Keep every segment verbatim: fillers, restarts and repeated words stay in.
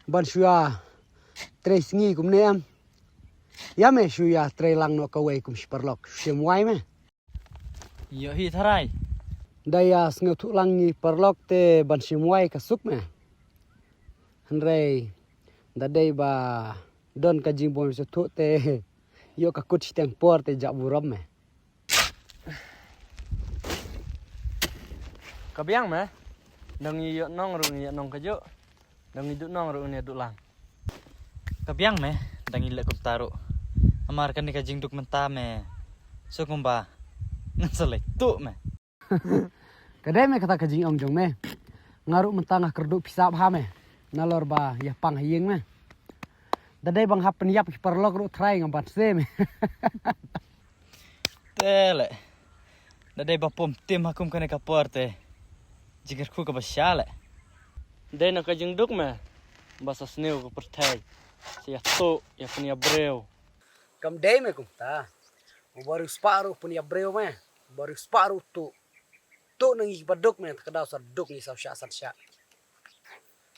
Ban shu ïa trei sngi kumne em. Ïa me shu ïa trei lang noh kawei kum shi paralok, shu shim wai me. Ïoh hi tharai. Da ïa sngewthuh lang ngi paralok te ban shim wai ka suk me. Hynrei da dei ba don ka jingbym sngewthuh te ïoh ka kut shiteng por te jah burom me. Ka biang me. Dang ïoh nong ruh ïoh nong ka juh. Dang ïoh nong ruh ïoh duh lang. Ka biang me, dang ïoh leh kumta ruh. Amar kane ka jingduk mynta me. So kumba ngan sa leh tuh me. Ka dei me kata ka jingong jong me. Nga ruh mynta nga kyrduh pisa bha me. Nalor ba ïa pang ha ïing me. Da dei ba nga hap pynïap ki paralok ruh trai nga ban se me. Te le. Da dei ba pom tim ha kum kane ka por te. Jingkyrkhu ka ba sha le. Dei na ka jingduk me. Ba sa sniew ka pyrthei. Sa ïa tuh, ïa pynïap briew. Kam dei me kumta. Ba riewspah ruh pynïap briew me. Ba riewspah ruh tuh. Tuh na ngi ba duk me, ta ka daw sa duk ngi sa shah san shah.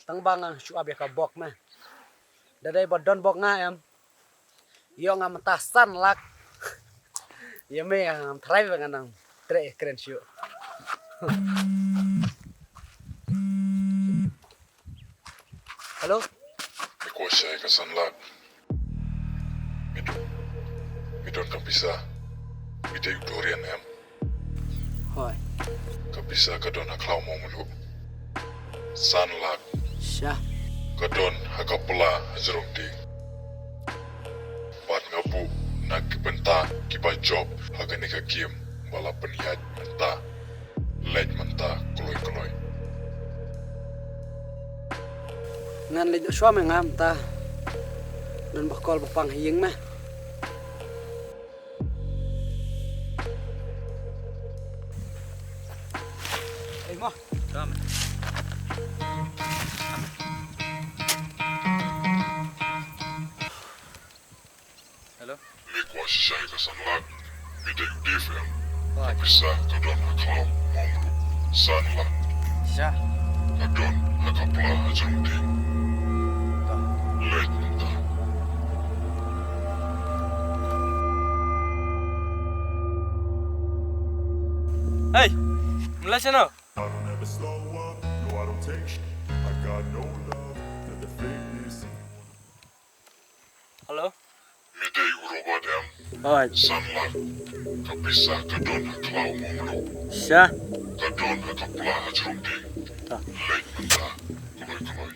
Tang ba nga shu ap ïa ka bok me. Da dei ba don bok nga em. Ïoh nga mynta san lak. Ïa me ngam tharai ba nga nang treh kren shuh. Hello? Me kwah shai ka san lak. Me don, me don ka pisa. Me dei u durian em. Hoi. Ka pisa ka don ha khlaw mo mulu. San lak. Sha. Ka don ha ka pla ha jrong ding. Bad nga buh na ki bynta kiba jop ha kane ka game ba la pynïaid mynta. Leit mynta kloi kloi. Ngan leit shuwa me nga mynta. Don ba kol ba pang ha ïing me. Ei mo. Hello. Me kwah shisha ïa ka san lak. Me dei u Dave em. Ka pisa ka don ha khlaw mo mulu. San lak. Sha. Ka don ha ka pla ha jrong ding. Leit mynta. Hey, Malaysia no. I don't ever slow up, no, I don't take sh-, I got no love for the fakeness. Hello? Me dei u Robert em. Oi. San lak. Ka pisa ka don ha khlaw mo mulu. Sha. Ka don ha ka pla ha jrong ding. Ta. Leit mynta. Kloi kloi.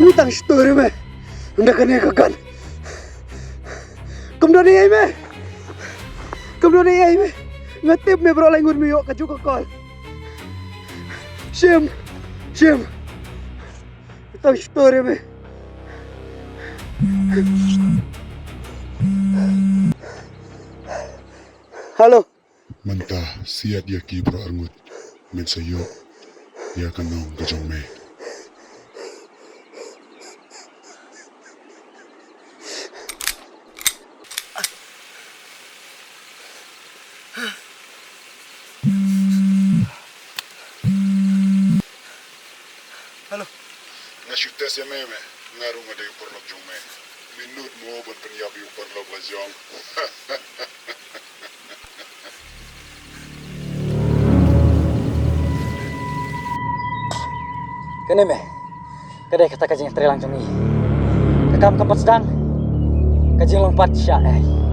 Ngi tang shu tur ïa me. Ynda kane ka gun. Kumno ne ïa me? Kumno ne ïa me? Nga tip me bro, lai ngut me ïoh kajuh ka call. Shim. Shim. Tang shu tur ïa me. Hello. Mynta siat ïa ki bro arngut, men sa ïoh ïa ka nong ka jong me. Hello. Test ïa me me. Nga ruh nga dei u paralok jong me. Minot mo ban pynïap ïa u paralok la jong. Kane me, ka dei kata ka jingïatreilang jong ngi. Ka kam kam pat sdang, ka jinglong pat shah eh.